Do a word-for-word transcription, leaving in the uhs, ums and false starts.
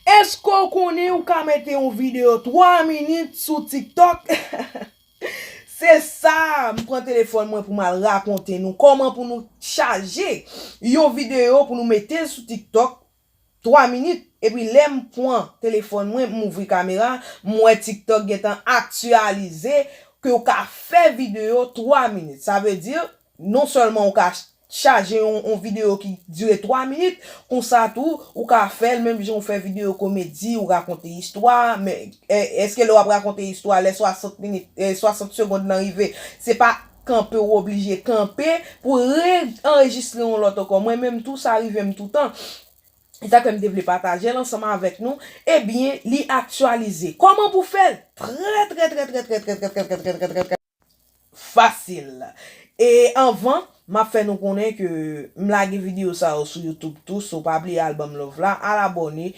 Èske w konnen ou ka mete yon videyo twa minit sou TikTok? Se sa, m pran telefòn mwen pou m al rakonte nou kòman pou nou chaje yon videyo pou nou mete l sou TikTok twa minit. Epi lè m pran telefòn mwen, m ouvri kamera, m wè TikTok gentan aktyalize ke w ka fè videyo twa minit. Sa vle di, non sèlman ou ka chaje yon, yon videyo ki dire twa minit, konsa tou, ou ka fè l menm jan ou fè videyo komedi, ou rakonte istwa, men e, èske lè w ap rakonte istwa, lè swasant minit, e, swasant segonn nan rive, se pa kanpe ou oblije kanpe pou re-anrejistre yon lòt ankò. Mwen menm tou, sa rive m toutan. E sa fè m te vle pataje l ansanm avèk nou. Ebyen, li aktyalize. Kòman pou fè l? Trè, trè, trè, trè, trè, trè, trè, trè, trè, trè, trè, trè, trè fasil. E anvan, m ap fè nou konnen ke m lage videyo sa yo sou YouTube tou, so pa bliye al ban m love la, al abòne,